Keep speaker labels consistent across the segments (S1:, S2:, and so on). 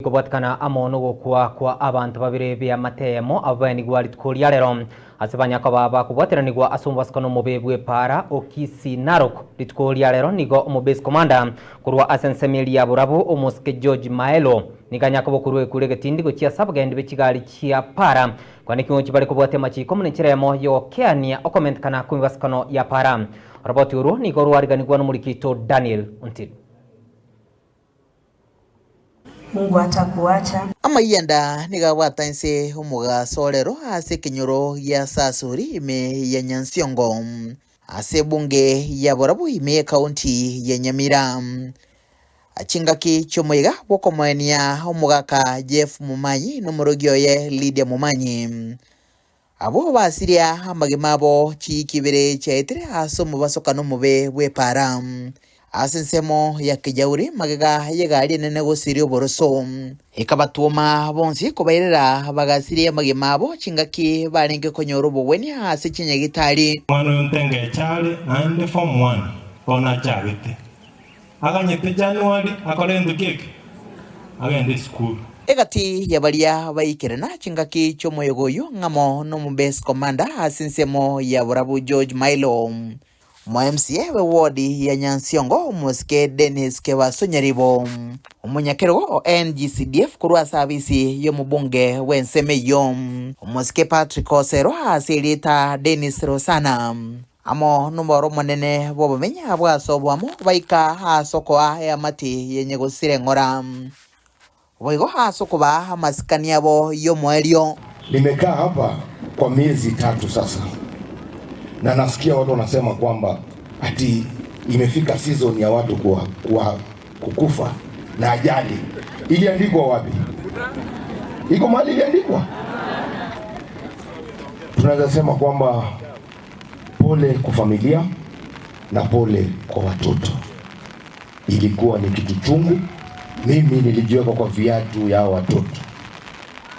S1: rikobwatikana amo nogokwa kwa abanto babere b'eamate eyemo abwo baenigwa rituko ria rero ase banyakoba bakobwateranigwa ase omobasukano omobe bw'epaara o Kisii Narok. Rituko ria rero nigo omobase commander korwa ase ensemo eria ya Borabu omosike George Maelo nigo anyakoba okorua ekura egetindi gochia ase abagendi be chigari chia paara kwane king'ochi bare kobwatia amachiko buna enchera eyemo y'ogokeania okomentekana kw'emebasukano ya paara. Oroboti orwo nigo rwariganigwa nomoriki oito Daniel Ontiri.
S2: Mungu hatakuacha.
S3: Amayianda nigo abwata inse omogaso orero ase ekenyoro gia Sasuri ime ya Nyansiongo ase ebunge ya Borabu ime y'ekaunti ya Nyamira. Chingaki chi'omoyega bw'okomoenia omogaka Jeff Momanyi nomorogi oye Lydia Momanyi. Abwo basiria amagima abo chiiki ibere chiaetire ase omobasokano omobe bw'epaara, ase ensemo ya Kejauri, magega y'egari enene gosiria oboroso. Ekabatwoma bonsi kobairera bagasiria amagima abo chingaki barenge konyora obogwenia ase chinyagitari.
S4: Omwana oyo ntengecha are naende form one bono achagete. Aganyete January akore gento ki eke? Agende esukuru.
S3: Egati ya baria baikerana chingaki chi'omoyega oyio ng'amo n'omobase commander ase ensemo ya Borabu George Mailo, omo MCA bwe ward ya Nyansiongo omosike Dennis Kebaso Nyaribo, omonyakerogo o NGCDF korwa ase abisi y'omobunge bw'ensemo eyio, omosike Patrick Osero ase erieta Dennis Rosana. Amo nomoro omonene bw'obomenyi bw'ase oboamo baika aase okoa eamate yenye gosira eng'ora, boigo aase okobaa amasikani abo y'omoerio.
S5: Nimekaa hapa kwa miezi tatu sasa na nasikia watu wanasema kwamba ati imefika season ya watu kuwa, kuwa, kukufa na ajali. Iliandikwa wapi? Iko mahali iliandikwa? Tunaweza sema kwamba Pole kwa familia na pole kwa watoto. Ilikuwa ni kitu chungu. Mimi nilijiweka kwa viatu ya watoto.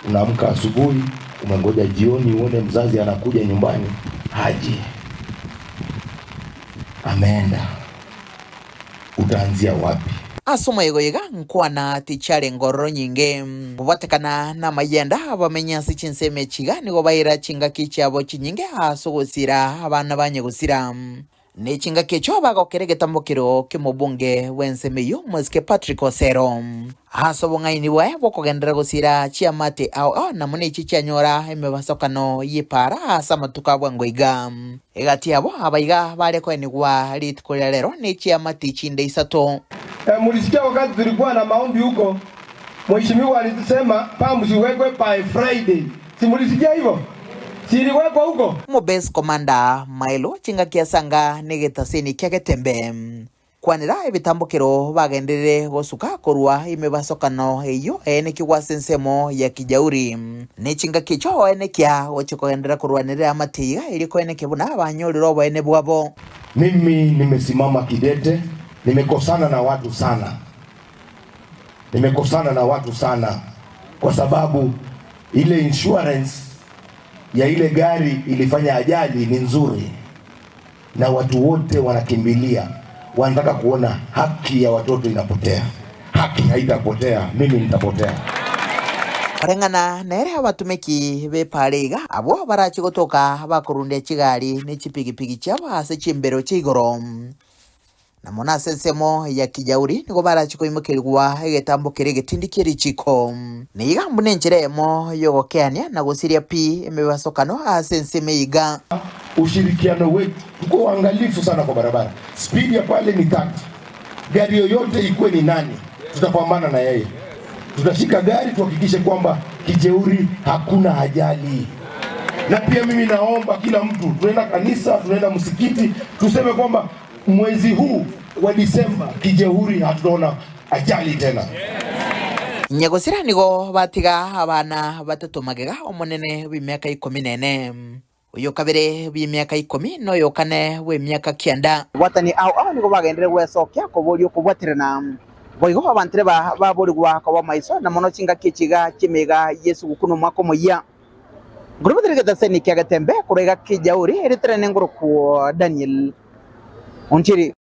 S5: Unaamka asubuhi, umengoja jioni uone mzazi anakuja nyumbani, haji, ameenda. Utaanzia wapi?
S3: Ase omoyega oyo iga nkwana tichiarenge ororo nyinge. Kobwatekana namayenda abamenyi ase chinsemo echi iga nigo baira chingaki chiabo chinyinge ase ogosira abana ba nyagosira. Ne chingaki echio bagokera egetambokero ki'omobunge bw'ensemo eyio omosike Patrick Osero. Ase obong'aini bwaye bw'okogenderera gosira chiamate ao ao na mono echio chianyora emebasokano y'epaara ase amatuko a bwango iga. Egati yabo abaiga bare koenigwa rituko ria rero ne chiamate chinde isato.
S6: Mulisikia wakati tulikuwa na maombi huko, mheshimiwa alisema pumps iwekwe by Friday. Si mulisikia hivyo? Si iliwekwa huko?
S3: Omobase Commander Maelo chingaki asanga negetaseni kia Getembe. Kwanera ebitambokero bagenderere gosuka korwa emebasokano eyio eenekigwe ase ensemo ya Kijauri. Ne chingaki echio oenekia gochia kogenderera korwanerera amatiga erio koenekia buna banyorire oboene bwabo.
S5: Mimi nimesimama kidete, nimekosana na watu sana, nimekosana na watu sana kwa sababu ile insurance ya ile gari ilifanya ajali ni nzuri na watu wote wanakimbilia, wanataka kuona haki ya watoto inapotea. Haki haitapotea, mimi nitapotea.
S3: Koreng'ana nere abatomeki b'epaara iga, abwo barache gotoka bakorundia chigari ne chipigipigi chiabo ase chimbero chia igoro, na mono ase ensemo ya Kijauri nigo barache koimokerigwa egetambo keria egetindi kie richiko. Niga buna enchera eyemo y'ogokeania na gosiria pi emebasokano ase ensemo eye iga.
S5: Ushirikiano wetu, tuko waangalifu sana kwa barabara, speed ya pale ni 30, gari yoyote ikuwe ni nani, tutapambana na yeye, tutashika gari tuhakikishe kwamba Kijeuri hakuna ajali. Na pia mimi naomba kila mtu, tunaenda kanisa, tunaenda msikiti, tuseme kwamba Mwezi huu wa Disemba Kijeuri hatutaona ajali tena.
S3: Nyagosira nigo batiga abana batato magega, omonene bw'emiaka ikomi nene, oyo kabere bw'emiaka ikomi, na oyo kane bw'emiaka kianda. Abwatani ao ao nigo bagenderere gwesokia koboria okobwaterana. Boigo abanto baborigwa koba maiso, na mono chingaki echi iga chi'emeyega y'esuguku na Omwaka Omoyia. Nkorobotire egetaseni kia Getembe korwa iga Kijauri, erieta riane ngorokwo Daniel Onchiri.